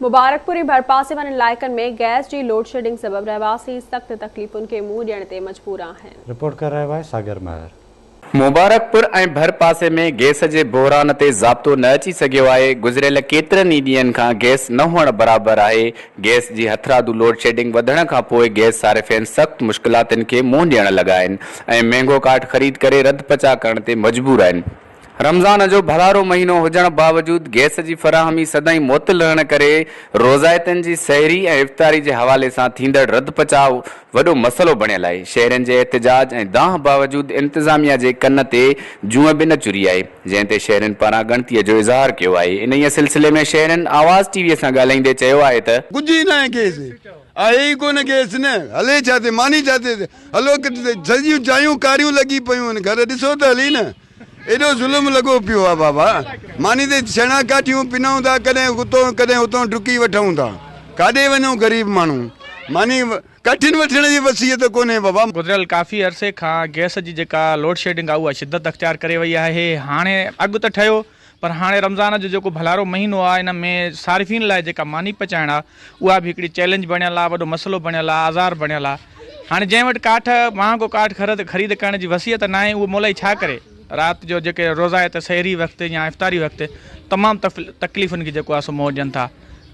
مبارڪپور ۽ ڀرپاسي وارن علائقن ۾ گئس جي لوڊشيڊنگ سبب رهواسي سخت تڪليفن کي منهن ڏيڻ تي مجبور آهن. رپورٽ ڪري رهيو آهي ساگر مهر. مبارڪپور ۽ ڀرپاسي ۾ گئس جي بحران تي ضابطو نه اچي سگهيو آهي، گذريل ڪيترن ئي ڏينهن کان گئس نه هئڻ برابر آهي، گئس جي هٿرادو لوڊشيڊنگ وڌڻ کان پوء گئس صارفين سخت مشڪلاتن کي منهن ڏيڻ لڳا آهن ۽ مهنگو ڪاٺ خريد ڪري رڌ پچاء ڪرڻ تي مجبور آهن. رمضان جو ڀلارو مهينو هجڻ باوجود گئس جي فراهمي سدائين معطل رهڻ ڪري روزائتن جي سحري ۽ افطاري جي حوالي سان ٿيندڙ رڌ پچاء وڏو مسئلو بڻيل آهي. شهرين جي احتجاج ۽ دانهن باوجود انتظاميا جي ڪن تي جونء به نه چري آهي، جنهن تي شهرين پاران ڳڻتيء جو اظهار ڪيو آهي. انهيء سلسلي ۾ شهرين آواز ٽي وي سان ڳالهائيندي چيو آهي ته. ڪجهه ئي ناهي گئس آهي ئي ڪونه گئس نه هلي ڇا تي ماني ڇا تي هلو سڄيون جايون ڪاريون لڳي پيون آهن گهر ڏسو ته هلي نه. ايڏو ظلم لڳو پيو آ بابا ماني تي ڇيڻا ڪاٺيون پنون ٿا ڪڏهن اتون ڪڏهن اتون ڊڪي وٺون ٿا ڪاڏي وڃون غريب ماڻهو ماني ڪاٺين وٺڻ جي وسيت ڪونهي بابا. گذريل ڪافي عرصي کان گئس جي جيڪا لوڊشيڊنگ آ اها شدت اختيار ڪري وئي آهي هاڻي اڳ ته ٺهيو پر هاڻي رمضان جو جيڪو ڀلارو مهينو آ ان ۾ صارفين لاء جيڪا ماني پچائڻ آ اها به هڪڙي چئلينج بڻيل آ وڏو مسئلو بڻيل آ آزار بڻيل آ هاڻي جنهن وٽ ڪاٺ مهانگو ڪاٺ خريد ڪرڻ جي وسعت ناهي اهو مولائي ڇا ڪري رات جو جيڪي روزائت سحري وقت يا افطاري وقت تمام تڪليفن کي جيڪو آ سو منهن ڏين ٿا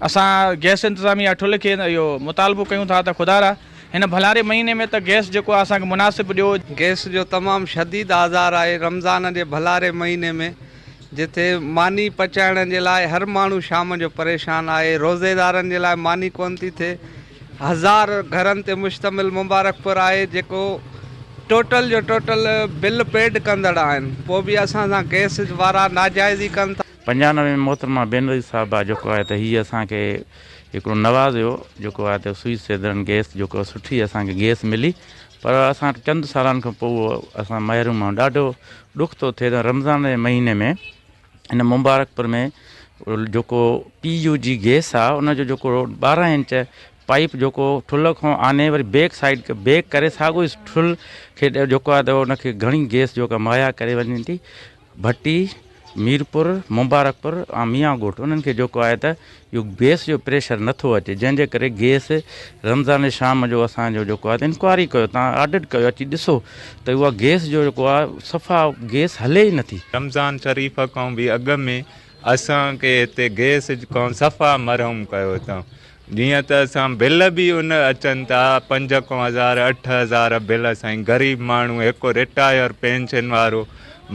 اسان گئس انتظاميه ٺل کي اهو مطالبو ڪيون ٿا ته خدارا هن ڀلاري مهيني ۾ ته گئس جيڪو آ اسان کي مناسب ڏيو. گئس جو تمام شديد آزار آهي رمضان جي ڀلاري مهيني ۾ جتي ماني پچائڻ جي لاء هر ماڻهو شام جو پريشان آهي، روزيدارن جي لاء ماني ڪونه ٿي ٿئي، هزار گهرن تي مشتمل مبارڪپور آهي جيڪو ٽوٽل جو ٽوٽل بل پيڊ ڪندڙ آهن پوء به اسان سان گئس وارا ناجائزي ڪن ٿا. 95 ۾ محترمه بينظير صاحبه جيڪو آهي ته هي اسان کي هڪڙو نوازيو جيڪو آهي ته سوئي سيدرن گئس جيڪو سٺي اسان کي گئس ملي پر اسان چند سالن کان پوء اهو اسان محروم آهيون ڏاڍو ڏک ٿو ٿئي ته رمضان جي مهيني ۾ هن مبارڪپور ۾ جيڪو پي يو جي گيس آهي ان جو جيڪو 12 انچ پائيپ جيڪو ٺلهه کان آني وري بيڪ سائيڊ بيڪ ڪري ساڳو ئي ٺلهه کي جيڪو آهي ته ان کي گهڻي گيس جيڪا مهيا ڪري وڃي ٿي ڀٽي، ميرپور، مبارڪپور ۽ ميان ڳوٺ انهن کي جيڪو آهي ته اهو گئس جو پريشر نٿو اچي جنهن جي ڪري گئس رمضان جي شام جو اسان جو جيڪو آهي ته انڪوائري ڪيو تان آڊٽ ڪيو اچي ڏسو ته اها گئس جو جيڪو آهي صفا گئس هلي ئي نٿي. رمضان شريف کان به اڳ ۾ اسان کي هتي گئس کان صفا مرحوم ڪيو اٿئون جيئن ته اسان بل به ان اچن ٿا پنج کان هزار 8000 بل سائين غريب ماڻهو هڪ رٽائر پينشن وارو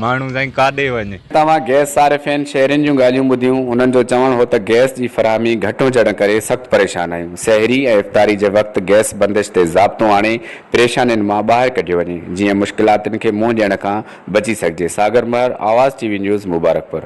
ماڻهو سائين ڪاڏي وڃي. توهان گئس صارفين شهرين جون ڳالهيون ٻڌيون، هنن جو چوڻ هو ته گئس جي فراهمي گهٽ هجڻ ڪري سخت پريشان آهيون، سحري ۽ افطاري جي وقت گئس بندش تي ضابطو آڻي پريشانين مان ٻاهر ڪڍيو وڃي، جيئن مشڪلاتن کي منهن ڏيڻ کان بچي سگهجي، Sagar Mehar, Awaz T V news, Mubarakpur.